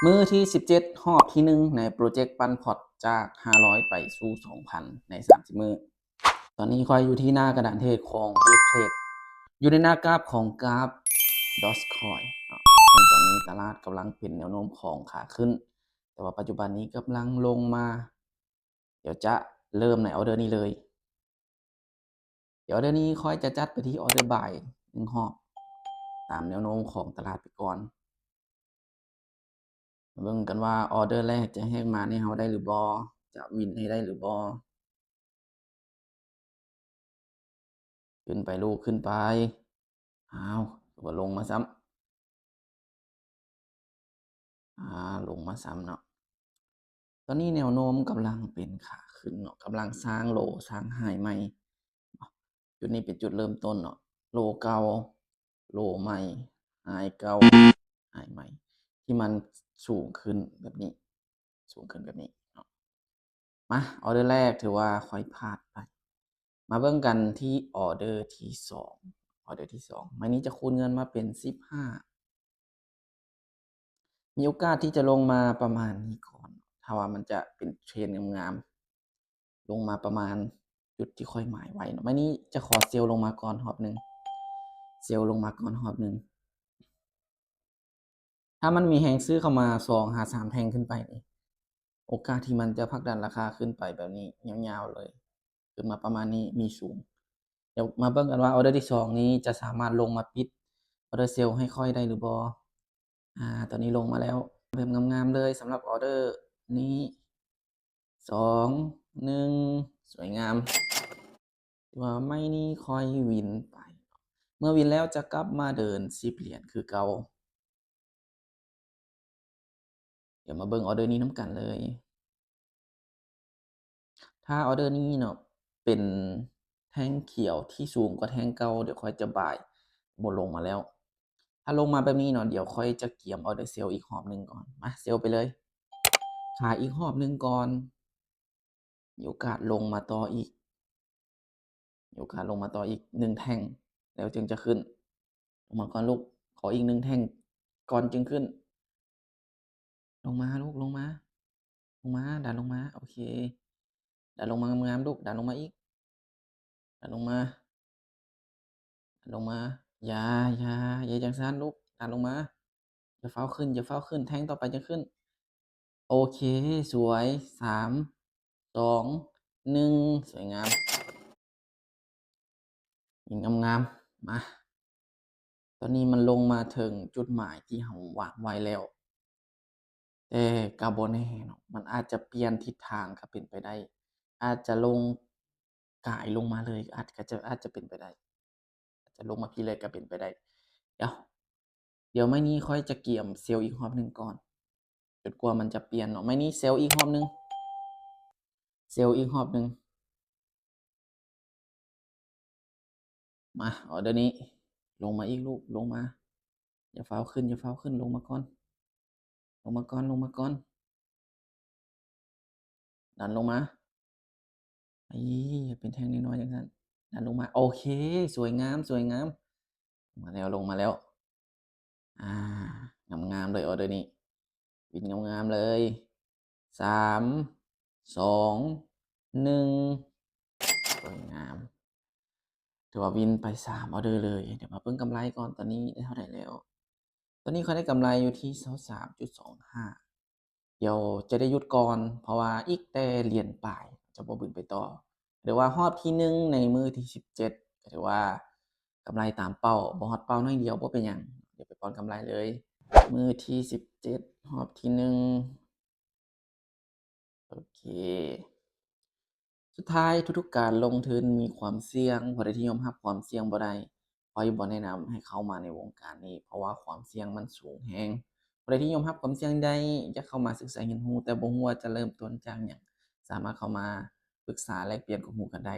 ມື້ທີສິບເຈັດ ຮອບທີໜຶ່ງ ໃນໂປຣເຈັກປັ່ນພອດຈາກຫ້າຮ້ອຍໄປສູ່ສອງພັນໃນສາມສິບມື້. ຕອນນີ້ຂ້ອຍຢູ່ທີ່ໜ້າກະດານເທຣດຂອງ Big Trade ຢູ່ໃນໜ້າກຣາຟຂອງກຣາຟ Dogecoin ເນາະ ເຊິ່ງຕອນນີ້ຕະຫຼາດກຳລັງເປັນແນວໂນ້ມຂອງຂາຂຶ້ນ, ແຕ່ວ່າປັດຈຸບັນນີ້ກຳລັງລົງມາ. ດຽວຈະເລີ່ມໃນອອເດີນີ້ເລີຍ. ດຽວອອເດີນີ້ຂ້ອຍຈະຈັດໄປທີ່ອອເດີບາຍໜຶ່ງຮອບ ຕາມແນວໂນ້ມຂອງຕະຫຼາດໄປກ່ອນ. ມາເບິ່ງກັນວ່າອອເດີແລກຈະແຮກມານໃຫ້ເຮົາໄດ້ຫຼືບໍ່, ຈະວິນໃຫ້ໄດ້ຫຼືບໍ່. ຂຶ້ນໄປລູກ ຂຶ້ນໄປ. ອ້າວ ຄືວ່າລົງມາຊ້ຳ. ອາ ລົງມາຊ້ຳເນາະ. ຕອນນີ້ແນວໂນ້ມກຳລັງເປັນຂາຂຶ້ນເນາະ, ກຳລັງສ້າງໂລ ສ້າງໄຮໃໝ່. ຈຸດນີ້ເປັນຈຸດເລີ່ມຕົ້ນເນາະ, ໂລເກົ່າ ໂລໃໝ່ ໄຮເກົ່າ ໄຮໃໝ່ ທີ່ມັນສູງຂຶ້ນແບບນີ້ ສູງຂຶ້ນແບບນີ້ເນາະ. ມາ ອອເດີແລກຖືວ່າຂ້ອຍພາດໄປ. ມາເບິ່ງກັນທີ່ອອເດີທີສອງ. ອອເດີທີສອງ ໄມ້ນີ້ຈະຄູນເງິນມາເປັນສິບຫ້າ. ມີໂອກາດທີ່ຈະລົງມາປະມານນີ້ກ່ອນ ຖ້າວ່າມັນຈະເປັນເທຣນງາມໆ ລົງມາປະມານຈຸດທີ່ຂ້ອຍໝາຍໄວ້ເນາະ. ໄມ້ນີ້ຈະຂໍເຊວລົງມາກ່ອນຮອບໜຶ່ງ ເຊວລົງມາກ່ອນຮອບໜຶ່ງ. ຖ້າມັນມີແຮງຊື້ເຂົ້າມາສອງຫາສາມແທ່ງຂຶ້ນໄປນີ້ ໂອກາດທີ່ມັນຈະຜັກດັນລາຄາຂຶ້ນໄປແບບນີ້ຍາວໆເລີຍ ຂຶ້ນມາປະມານນີ້ມີສູງ. ດຽວມາເບິ່ງກັນວ່າອອເດີທີສອງນີ້ຈະສາມາດລົງມາປິດອອເດີເຊວໃຫ້ຂ້ອຍໄດ້ຫຼືບໍ່. ອາ ຕອນນີ້ລົງມາແລ້ວ ແບບງາມໆເລີຍສຳລັບອອເດີນີ້. ສອງ ໜຶ່ງ ສວຍງາມ. ຖືວ່າໄມ້ນີ້ຂ້ອຍວິນໄປ. ເມື່ອວິນແລ້ວຈະກັບມາເດີນສິບຫຼຽນຄືເກົ່າ. ດຽວມາເບິ່ງອອເດີນີ້ນຳກັນເລີຍ. ຖ້າອອເດີນີ້ເນາະ ເປັນແທ່ງຂຽວທີ່ສູງກວ່າແທ່ງເກົ່າ, ດຽວຂ້ອຍຈະບາຍ ບໍ່ລົງມາແລ້ວ. ຖ້າລົງມາແບບນີ້ເນາະ, ດຽວຂ້ອຍຈະກຽມອອເດີເຊວອີກຮອບໜຶ່ງກ່ອນ. ມາ ເຊວໄປເລີຍ. ຂາຍອີກຮອບໜຶ່ງກ່ອນ. ມີໂອກາດລົງມາຕໍ່ອີກ ມີໂອກາດລົງມາຕໍ່ອີກໜຶ່ງແທ່ງ ແລ້ວຈຶ່ງຈະຂຶ້ນ. ລົງມາກ່ອນລູກ, ຂໍອີກໜຶ່ງແທ່ງກ່ອນຈຶ່ງຂຶ້ນ. ລົງມາລູກ, ລົງມາ, ລົງມາ, ດັນລົງມາ. ໂອເຄ, ດັນລົງມາງາມໆລູກ, ດັນລົງມາອີກ, ດັນລົງມາ. ດັນລົງມາ. ຢ່າ, ຢ່າ, ຢ່າຈັ່ງຊັ້ນລູກ, ດັນລົງມາ. ຢ່າຟ້າວຂຶ້ນ, ຢ່າຟ້າວຂຶ້ນ, ແທ່ງຕໍ່ໄປຈະຂຶ້ນ. ໂອເຄ, ສວຍ. ສາມ, ສອງ, ໜຶ່ງ. ສວຍງາມ, ຍິງງາມໆ. ມາ, ຕອນນີ້ມັນລົງມາເຖິງຈຸດໝາຍທີ່ເຮົາວາງໄວ້ແລ້ວ. ແຕ່ກໍບໍ່ແນ່ເນາະ, ມັນອາດຈະປ່ຽນທິດທາງກໍເປັນໄປໄດ້, ອາດຈະລົງກາຍລົງມາເລີຍ, ອາດ ກໍຈະ ອາດຈະເປັນໄປໄດ້, ອາດຈະລົງມາພີ້ເລີຍກໍເປັນໄປໄດ້. ດຽວ, ດຽວໄມ້ນີ້ຂ້ອຍຈະກຽມເຊວອີກຮອບໜຶ່ງກ່ອນ, ຈົນກວ່າມັນຈະປ່ຽນເນາະ. ໄມ້ນີ້ເຊວອີກຮອບໜຶ່ງ, ເຊວອີກຮອບໜຶ່ງ. ມາ, ອອເດີນີ້ ລົງມາອີກລູກ, ລົງມາ. ຢ່າຟ້າວຂຶ້ນ, ຢ່າຟ້າວຂຶ້ນ, ລົງມາກ່ອນ, ລົງມາກ່ອນ, ລົງມາກ່ອນ. ດັນລົງມາ. ອີ ເປັນແທ່ງນ້ອຍໆຈັ່ງຊັ້ນ. ດັນລົງມາ. ໂອເຄ, ສວຍງາມ, ສວຍງາມ. ມາແລ້ວ, ລົງມາແລ້ວ. ອ່າ ງາມໆເລີຍ ອອເດີນີ້, ວິນງາມໆເລີຍ. ສາມ ສອງ ໜຶ່ງ. ສວຍງາມ, ຖືວ່າວິນໄປສາມອອເດີເລີຍ. ດຽວມາເບິ່ງກຳໄລກ່ອນ, ຕອນນີ້ໄດ້ເທົ່າໃດແລ້ວ? ຕອນນີ້ຂ້ອຍໄດ້ກຳໄລຢູ່ທີ່ຊາວສາມຈຸດສອງຫ້າ. ດຽວຈະໄດ້ຢຸດກ່ອນ ເພາະວ່າອີກແຕ່ຫຼຽນປາຍ ຈະບໍ່ບຶ້ນໄປຕໍ່. ຖືວ່າຮອບທີໜຶ່ງໃນມື້ທີສິບເຈັດ ກໍຖືວ່າກຳໄລຕາມເປົ້າ, ບໍ່ຮອດເປົ້າໜ້ອຍດຽວ ບໍ່ເປັນຫຍັງ, ດຽວໄປປ້ອນກຳໄລເລີຍ. ມື້ທີສິບເຈັດ ຮອບທີໜຶ່ງ. ໂອເຄ, ສຸດທ້າຍ ທຸກໆການລົງທຶນມີຄວາມສ່ຽງ, ຜູ້ໃດທີ່ຍອມຮັບຄວາມສ່ຽງບໍ່ໄດ້ ຂ້ອຍບໍ່ແນະນຳໃຫ້ເຂົ້າມາໃນວົງການນີ້ ເພາະວ່າຄວາມສ່ຽງມັນສູງແຮງ. ຜູ້ໃດທີ່ຍອມຮັບຄວາມສ່ຽງໄດ້ ຢາກເຂົ້າມາສຶກສາຮຽນຮູ້ ແຕ່ບໍ່ຮູ້ວ່າຈະເລີ່ມຕົ້ນຈາກຫຍັງ, ສາມາດເຂົ້າມາປຶກສາແລກປ່ຽນຄວາມຮູ້ກັນໄດ້.